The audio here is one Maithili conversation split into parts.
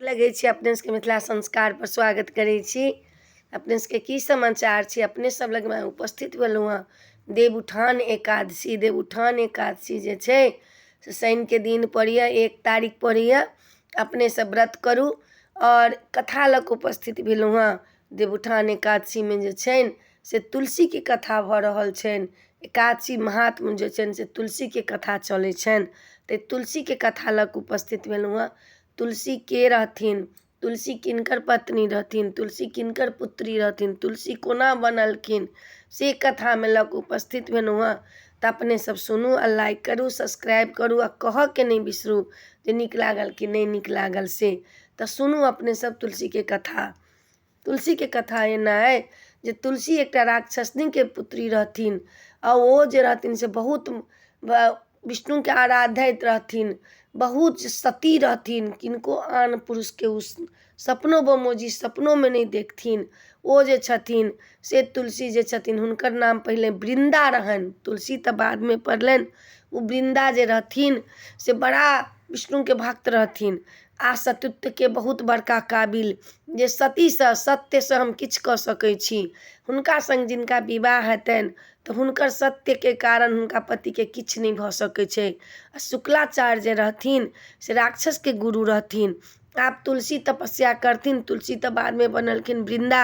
लगै छी अपने सबके मिथिला संस्कारपर स्वागत करै छी। अपने सबके की समाचार छै? अपने सब लगमे उपस्थित भेलहुँ हँ। देवउठान एकादशी, देवउठान एकादशी जे छै से शनिके दिन पड़ैए, 1 तारीख पड़ैए। अपने सब व्रत करू आओर कथा लऽ कऽ उपस्थित भेलहुँ हँ। देवउठान एकादशीमे जे छनि से तुलसीके कथा भऽ रहल छनि। एकादशी महात्म जे छनि से तुलसीके कथा चलै छनि, तऽ तुलसीके कथा लऽ कऽ उपस्थित भेलहुँ हँ। तुलसी के रहथिन, तुलसी किनकर पत्नी रहथिन, तुलसी किनकर पुत्री रहथिन, तुलसी कोना बनलखिन, से कथामे लऽ कऽ उपस्थित भेलहुँ हँ। तऽ अपने सब सुनू आ लाइक करू, सब्सक्राइब करू आ कहऽके नहि बिसरू जे नीक लागल कि नहि नीक लागल से। तऽ सुनू अपने सब तुलसीके कथा। तुलसीके कथा एना अइ जे तुलसी एकटा राक्षसनीके पुत्री रहथिन आ ओ जे रहथिन से बहुत विष्णुके आराधैत रहथिन, बहुत सती रहथिन। किनको आन पुरुषके ओ सपनो बमोजी सपनोमे नहि देखथिन। ओ जे छथिन से तुलसी जे छथिन, हुनकर नाम पहिले वृन्दा रहनि, तुलसी तऽ बादमे पड़लनि। ओ वृन्दा जे रहथिन से बड़ा विष्णुके भक्त रहथिन आ सतीत्वके बहुत बड़का काबिल, जे सतीसँ सत्यसँ हम किछु कऽ सकै छी। हुनका सङ्ग जिनका विवाह हेतनि तऽ हुनकर सत्यके कारण हुनका पतिके किछु नहि भऽ सकै छै। आ शुक्लाचार्य जे रहथिन से राक्षसके गुरु रहथिन। आब तुलसी तपस्या करथिन, तुलसी तऽ बादमे बनलखिन वृन्दा,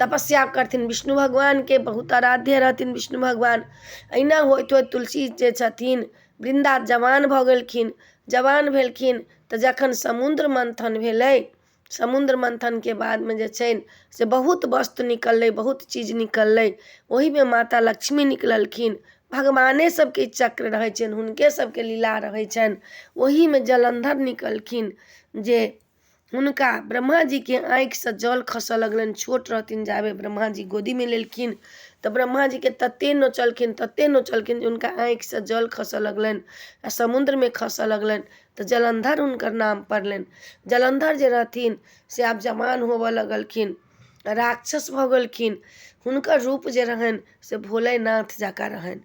तपस्या करथिन विष्णु भगवानके, बहुत आराध्य रहथिन विष्णु भगवान। एहिना होइत होइत तुलसी जे छथिन, वृन्दा जवान भऽ गेलखिन। जवान भेलखिन तऽ जखन समुद्र मन्थन भेलै, समुद्र मन्थनके बादमे जे छनि से बहुत वस्तु निकललै, बहुत चीज निकललै, ओहिमे माता लक्ष्मी निकललखिन। भगवाने सबके चक्र रहै छनि, हुनके सबके लीला रहै छनि। ओहिमे जलन्धर निकलखिन जे हुनका ब्रह्माजीके आँखिसँ जल खसऽ लगलनि। छोट रहथिन जाबे ब्रह्माजी गोदीमे लेलखिन तऽ ब्रह्माजीके तते नोचलखिन, तते नोचलखिन जे हुनका आँखिसँ जल खसऽ लगलनि आ समुद्रमे खसऽ लगलनि, तऽ जलन्धर हुनकर नाम पड़लनि। जलन्धर जे रहथिन से आब जवान होबऽ लगलखिन, राक्षस भऽ गेलखिन। हुनकर रूप जे रहनि से भोलेनाथ जकाँ रहनि।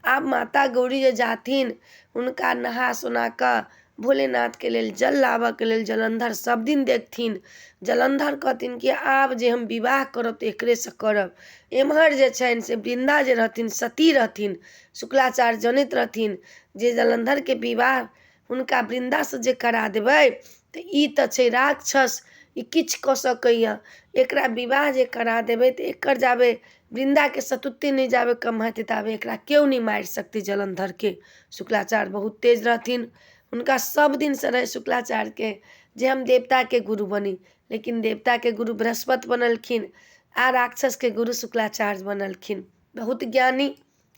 आब माता गौरी जे जाथिन हुनका नहा सोना कऽ भोलेनाथके लेल जल लाबऽके लेल जलन्धर सब दिन देखथिन। जलन्धर कहथिन कि आब जे हम विवाह करब तऽ एकरेसँ करब। एम्हर जे छनि से वृन्दा जे रहथिन सती रहथिन। शुक्लाचार्य जनैत रहथिन जे जलन्धरके विवाह हुनका वृन्दासँ जे करा देबै तऽ ई तऽ छै राक्षस, ई किछु कऽ सकैए। एकरा विवाह जे करा देबै तऽ एकर जाबे वृन्दाके सतुत्ते नहि जाबे कम हेतै ताबे एकरा केओ नहि मारि सकतै जलन्धरके। शुक्लाचार्य बहुत तेज रहथिन। हुनका सब दिनसँ रहै शुक्लाचार्यके जे हम देवताके गुरु बनी, लेकिन देवताके गुरु बृहस्पति बनलखिन आ राक्षसके गुरु शुक्लाचार्य बनलखिन। बहुत ज्ञानी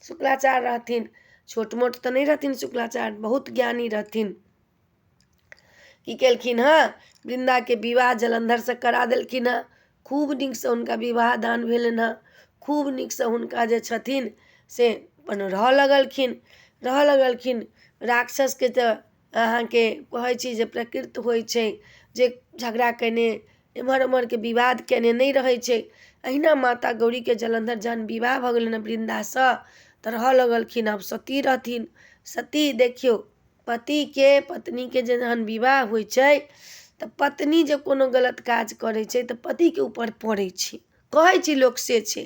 शुक्लाचार्य रहथिन, छोट मोट तऽ नहि रहथिन शुक्लाचार्य, बहुत ज्ञानी रहथिन। की केलखिन हँ, वृन्दाके विवाह जलन्धरसँ करा देलखिन हँ। खूब नीकसँ हुनका विवाह दान भेलनि हँ। खूब नीकसँ हुनका जे छथिन से अपन रहऽ लगलखिन, रहऽ लगलखिन। राक्षसके तऽ अहाँके कहै छी जे प्रकृति होइ छै जे झगड़ा केने एम्हर ओम्हरके विवाद केने नहि रहै छै। अहिना माता गौरीके जलन्धर जहन विवाह भऽ गेलनि वृन्दासँ तऽ रहऽ लगलखिन। आब सती रहथिन। सती देखियौ, पतिके पत्नीके जे जहन विवाह होइ छै तऽ पत्नी जे कोनो गलत काज करै छै तऽ पतिके ऊपर पड़ै छै, कहै छै लोक से छै।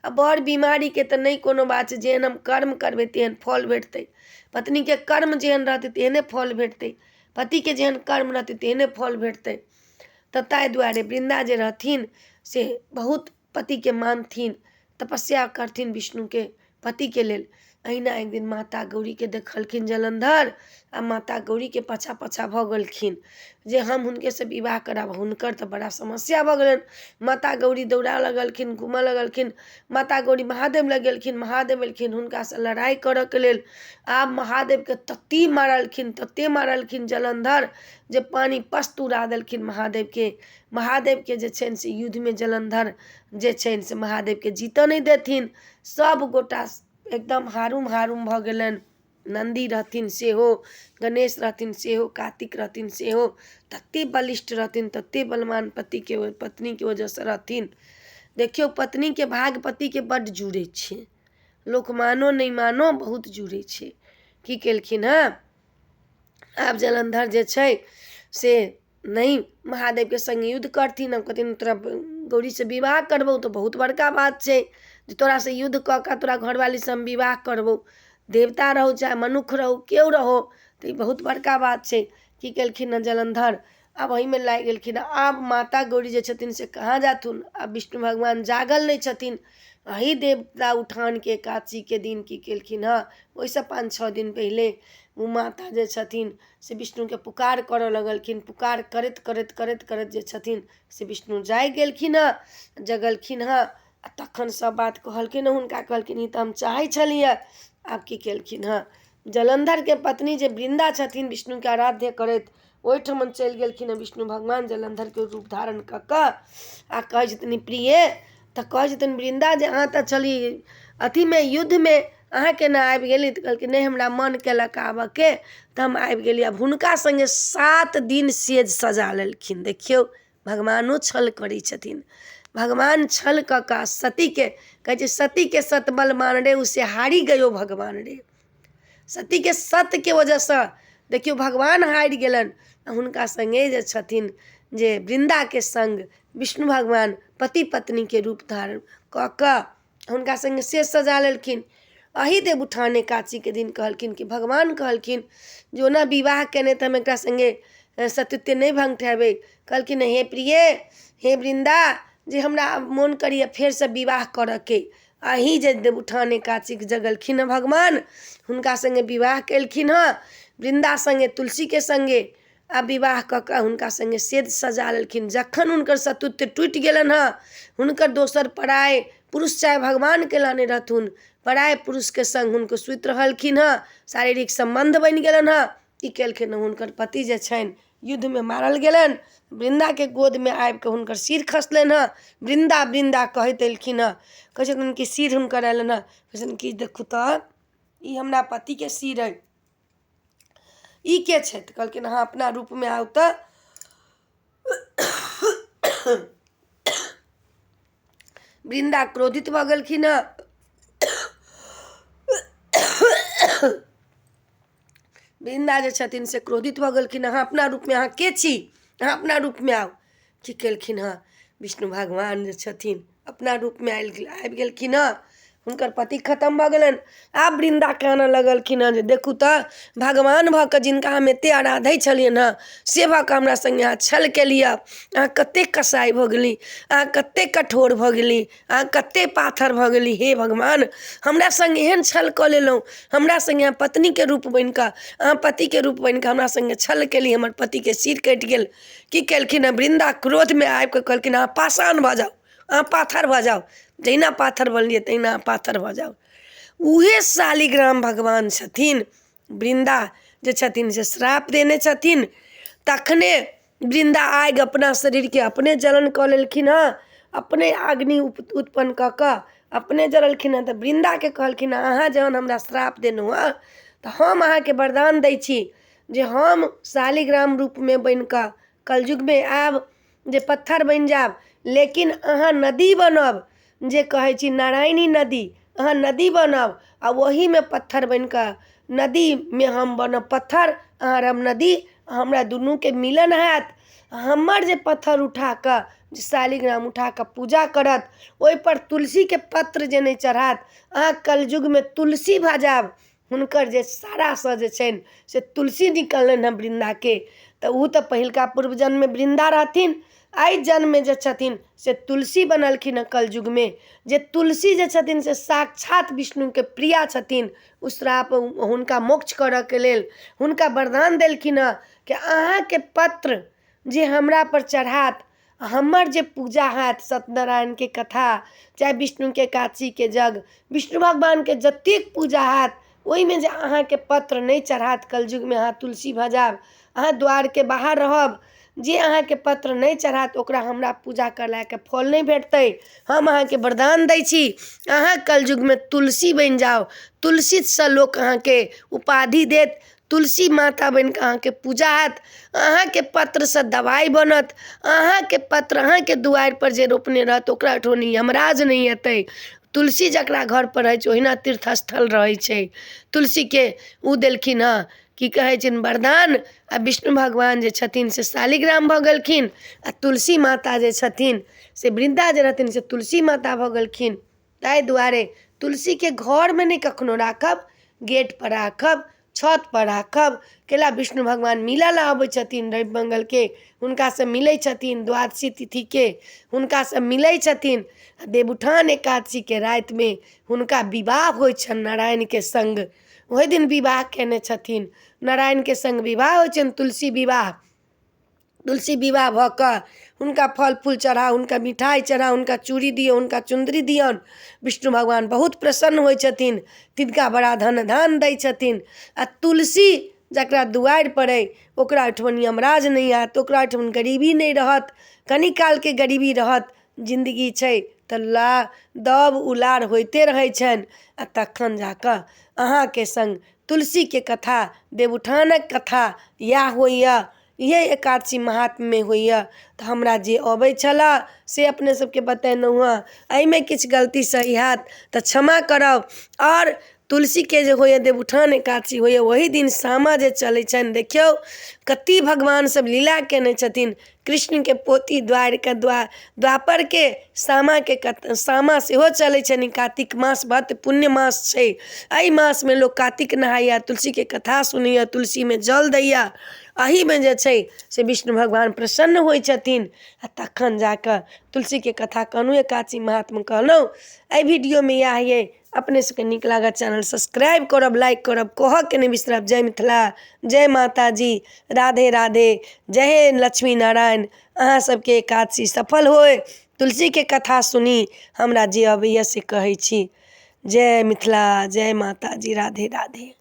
आ बड़ बीमारीके तऽ नहि कोनो बात छै, जेहन हम कर्म करबै तेहन फल भेटतै। पत्नीके कर्म जेहन रहतै तेहने फल भेटतै, पतिके जेहन कर्म रहतै तेहने फल भेटतै। तऽ ताहि दुआरे वृन्दा जे रहथिन से बहुत पतिके मानथिन, तपस्या करथिन विष्णुके पतिके लेल। अहिना एक दिन माता गौरीके देखलखिन जलन्धर आ माता गौरीके पाछाँ पाछाँ भऽ गेलखिन जे हम हुनकेसँ विवाह करायब। हुनकर तऽ बड़ा समस्या भऽ गेलनि। माता गौरी दौड़ा लगलखिन, घूमऽ लगलखिन। माता गौरी महादेव लग गेलखिन, महादेव एलखिन हुनकासँ लड़ाइ करऽके लेल। आब महादेवके तते मारलखिन, तते मारलखिन जलन्धर जे पानि पस्त उड़ा देलखिन महादेवके। महादेवके जे छनि से युद्धमे जलन्धर जे छनि से महादेवके जीतऽ नहि देथिन। सब गोटा एकदम हारुम हारुम भऽ गेलनि। नन्दी रहथिन सेहो, गणेश रहथिन सेहो, कार्तिक रहथिन सेहो, तते बलिष्ठ रहथिन, तते बलवान पतिके पत्नीके वजहसँ रहथिन। देखियौ, पत्नीके भाग पतिके बड्ड जुड़ै छै, लोक मानो नहि मानो बहुत जुड़ै छै। की केलखिन हँ, आब जलन्धर जे छै से नहि महादेवके सङ्ग युद्ध करथिन। हम कहथिन तोरा गौरीसँ विवाह करबौ तऽ बहुत बड़का बात छै जे तोरासँ युद्ध कऽ कऽ तोरा घरवालीसँ हम विवाह करबौ। देवता रहौ चाहे मनुख रहौ, केओ रहौ, तऽ ई बहुत बड़का बात छै। की केलखिन हँ जलन्धर आब एहिमे लागि गेलखिन। आब माता गौरी जे छथिन से कहाँ जाथुन? आब विष्णु भगवान जागल नहि छथिन। एहि देवता उठानके एकादशीके दिन की केलखिन हँ, ओहिसँ 5-6 दिन पहिले ओ माता जे छथिन से विष्णुके पुकार करऽ लगलखिन। पुकार करैत करैत करैत करैत जे छथिन से विष्णु जागि गेलखिन हँ। जगलखिन हँ आ तखन सब बात कहलखिन हँ हुनका। कहलखिन ई तऽ हम चाहै छलियै। आब की केलखिन हँ, जलन्धरके पत्नी जे वृन्दा छथिन विष्णुके आराध्य करैत ओहिठमन चलि गेलखिन हँ। विष्णु भगवान जलन्धरके रूप धारण कऽ कऽ आ कहै छथिन प्रिय, तऽ कहै छथिन वृन्दा जे अहाँ तऽ छली अथीमे युद्धमे, अहाँ केना आबि गेली? तऽ कहलखिन नहि, हमरा मन केलक आबऽके तऽ हम आबि गेली। आब हुनका सङ्गे 7 दिन सेज सजा लेलखिन। देखियौ भगवानो छल करै छथिन। भगवान छल कऽ कऽ सतीके कहै छै सतीके सतबल मान रे उसे हारी गयो भगवान रे। सतीके सतके वजहसँ देखियौ भगवान हारि गेलनि। हुनका सङ्गे जे छथिन जे वृन्दाके सङ्ग विष्णु भगवान पति पत्नीके रूप धारण कऽ कऽ हुनका सङ्गे से सजा लेलखिन। अही देवउठान एकादशीके दिन कहलखिन कि भगवान कहलखिन जे ओना विवाह केने तऽ हम एकरा सङ्गे सतीत्व नहि भङ्गठेबै। कहलखिन हे प्रिय, हे वृन्दा, जे हमरा मोन करैए फेरसँ विवाह करऽके। अही जे देवउठान एकादशीके जगलखिन हँ भगवान, हुनका सङ्गे विवाह केलखिन हँ वृन्दा सङ्गे तुलसीके सङ्गे। आ विवाह कऽ कऽ हुनका सङ्गे सेज सजा लेलखिन। जखन हुनकर सतीत्व टूटि गेलनि हँ, हुनकर दोसर पराय पुरुष चाहे भगवानके लाने रहथुन, पराय पुरुषके सङ्ग हुनको सुति रहलखिन हँ, शारीरिक सम्बन्ध बनि गेलनि हँ। की केलखिन हँ, हुनकर पति जे छनि युद्धमे मारल गेलनि। वृन्दाके गोदमे आबिकऽ हुनकर सिर खसलनि हँ। वृन्दा वृन्दा कहैत एलखिन हँ। कहै छथिन कि सिर हुनकर अयलनि हँ। कहै छथिन कि देखू तऽ ई हमरा पतिके सिर अइ, ई के छथि? कहलखिन अहाँ अपना रूपमे आउ। तऽ वृन्दा क्रोधित भऽ गेलखिन हँ। वृन्दा जे छथिन से क्रोधित भऽ गेलखिन। अहाँ अपना रूपमे, अहाँ के छी? अहाँ अपना रूपमे आउ। की केलखिन हँ, विष्णु भगवान जे छथिन अपना रूपमे आयल आबि गेलखिन हँ। हुनकर पति खतम भऽ गेलनि। आब वृन्दा कानऽ लगलखिन हँ जे देखू तऽ भगवान भऽ कऽ जिनका हम एतेक आराधै छलियनि हँ से भऽ कऽ हमरा सङ्गे अहाँ छल केलियै। अहाँ कतेक कसाइ भऽ गेली, अहाँ कतेक कठोर भऽ गेली, अहाँ कतेक पाथर भऽ गेली। हे भगवान, हमरा सङ्ग एहन छल कऽ लेलहुँ। हमरा सङ्गे अहाँ पत्नीके रूप बनि कऽ, अहाँ पतिके रूप बनि कऽ हमरा सङ्गे छल केली, हमर पतिके सिर कटि गेल। की केलखिन हँ, वृन्दा क्रोधमे आबि कऽ कहलखिन अहाँ पाषाण भऽ जाउ, अहाँ पाथर भऽ जाउ, जहिना पाथर बनलियै तहिना अहाँ पाथर भऽ जाउ। उहे शालिग्राम भगवान छथिन। वृन्दा जे छथिन से श्राप देने छथिन। तखने वृन्दा आगि अपना शरीरके अपने जलन कऽ लेलखिन हँ, अपने अग्नि उत्पन्न कऽ कऽ अपने जरलखिन हँ। तऽ वृन्दाके कहलखिन हँ अहाँ जहन हमरा श्राप देलहुँ हँ तऽ हम अहाँके वरदान दै छी जे हम शालिग्राम रूपमे बनि कऽ कलयुगमे आयब, जे पत्थर बनि जायब, लेकिन अहाँ नदी बनब, जे कहै छी नारायणी नदी, अहाँ नदी बनब आ ओहीमे पत्थर बनि कऽ नदीमे हम बनब पत्थर, अहाँ रहब नदी, हमरा दुनूके मिलन हैत। हमर जे पत्थर उठा कऽ जे शालिग्राम उठा कऽ पूजा करत, ओहिपर तुलसीके पत्र जे नहि चढ़ायत, अहाँ कलयुगमे तुलसी भऽ जायब। हुनकर जे सारासँ जे छनि से तुलसी निकललनि हँ वृन्दाके। तऽ ओ तऽ पहिलुका पूर्व जन्ममे वृन्दा रहथिन, एहि जन्ममे जे छथिन से तुलसी बनलखिन हँ कलयुगमे। जे तुलसी जे छथिन से साक्षात विष्णुके प्रिया छथिन। ओ श्राप हुनका मोक्ष करऽके लेल हुनका वरदान देलखिन हँ कि अहाँके पत्र जे हमरापर चढ़ायत, हमर जे पूजा हैत, सत्यनारायणके कथा चाहे विष्णुके एकादशीके यज्ञ, विष्णु भगवानके जतेक पूजा हैत, ओहिमे जे अहाँके पत्र नहि चढ़ायत, कलयुगमे अहाँ तुलसी भऽ जायब, अहाँ द्वारके बाहर रहब। जे अहाँके पत्र नहि चढ़ायत ओकरा हमरा पूजा करलाके फल नहि भेटतै। हम अहाँके वरदान दै छी, अहाँ कलयुगमे तुलसी बनि जाउ, तुलसीसँ लोक अहाँके उपाधि देत, तुलसी माता बनि कऽ अहाँके पूजा हैत, अहाँके पत्रसँ दवाइ बनत, अहाँके पत्र अहाँके दुआरिपर जे रोपने रहत ओकरा ओहिठाम यमराज नहि एतै। तुलसी जकरा घरपर रहै छै ओहिना तीर्थ स्थल रहै छै। तुलसीके ओ देलखिन हँ। की कहै छनि वरदान आ विष्णु भगवान जे छथिन से शालिग्राम भऽ गेलखिन आ तुलसी माता जे छथिन से वृन्दा जे रहथिन से तुलसी माता भऽ गेलखिन। ताहि दुआरे तुलसीके घरमे नहि कखनो राखब, गेटपर राखब, छतपर राखब। कैला विष्णु भगवान मिलऽ लए अबै छथिन रवि मङ्गलके, हुनकासँ मिलै छथिन, द्वादशी तिथिके हुनकासँ मिलै छथिन आ देवउठान एकादशीके रातिमे हुनका विवाह होइ छनि नारायणके सङ्ग। ओहि दिन विवाह केने छथिन, नारायणके सङ्ग विवाह होइ छनि तुलसी विवाह। तुलसी विवाह भऽ कऽ हुनका फल फूल चढ़ाउ, हुनका मिठाइ चढ़ाउ, हुनका चूड़ी दियौ, हुनका चुन्दरी दियौन। विष्णु भगवान बहुत प्रसन्न होइ छथिन, तिनका बड़ा धन धान दै छथिन। आ तुलसी जकरा दुआरिपर अइ ओकरा ओहिठमन यमराज नहि आयत, ओकरा ओहिठमन गरीबी नहि रहत। कनि कालके गरीबी रहत, जिन्दगी छै तऽ ला दब उलार होइते रहै छनि। आ तखन जा कऽ अहाँके सङ्ग तुलसीके कथा, देवउठानक कथा इएह होइए, इएह एकादशी महात्म्यमे होइए। तऽ हमरा जे अबै छलऽ से अपने सबके बतेलहुँ हँ। एहिमे किछु गलती सही हैत तऽ क्षमा करब। आओर तुलसीके जे होइए देवउठान एकादशी होइए, ओही दिन सामा जे चलै छनि, देखियौ कते भगवान सब लीला केने छथिन। कृष्णके पोती द्वारिका द्वापरके सामाके सामा सेहो चलै छनि। कातिक मास बड्ड पुण्य मास छै। एहि मासमे लोक कातिक नहाइए, तुलसीके कथा सुनैए, तुलसीमे जल दैए। एहिमे जे छै से विष्णु भगवान प्रसन्न होइ छथिन। आ तखन जाकऽ तुलसीके कथा कहलहुँ, एकादशी महात्म्य कहलहुँ। एहि वीडियोमे इएह अइ। अपने सबके नीक लागत चैनल सब्सक्राइब करब, लाइक करब, कहऽके नहि बिसरब। जय मिथिला, जय माताजी, राधे राधे, जय हे लक्ष्मी नारायण। अहाँ सबके एकादशी सफल होय, तुलसीके कथा सुनी। हमरा जे अबैए से कहै छी। जय मिथिला, जय माताजी, राधे राधे।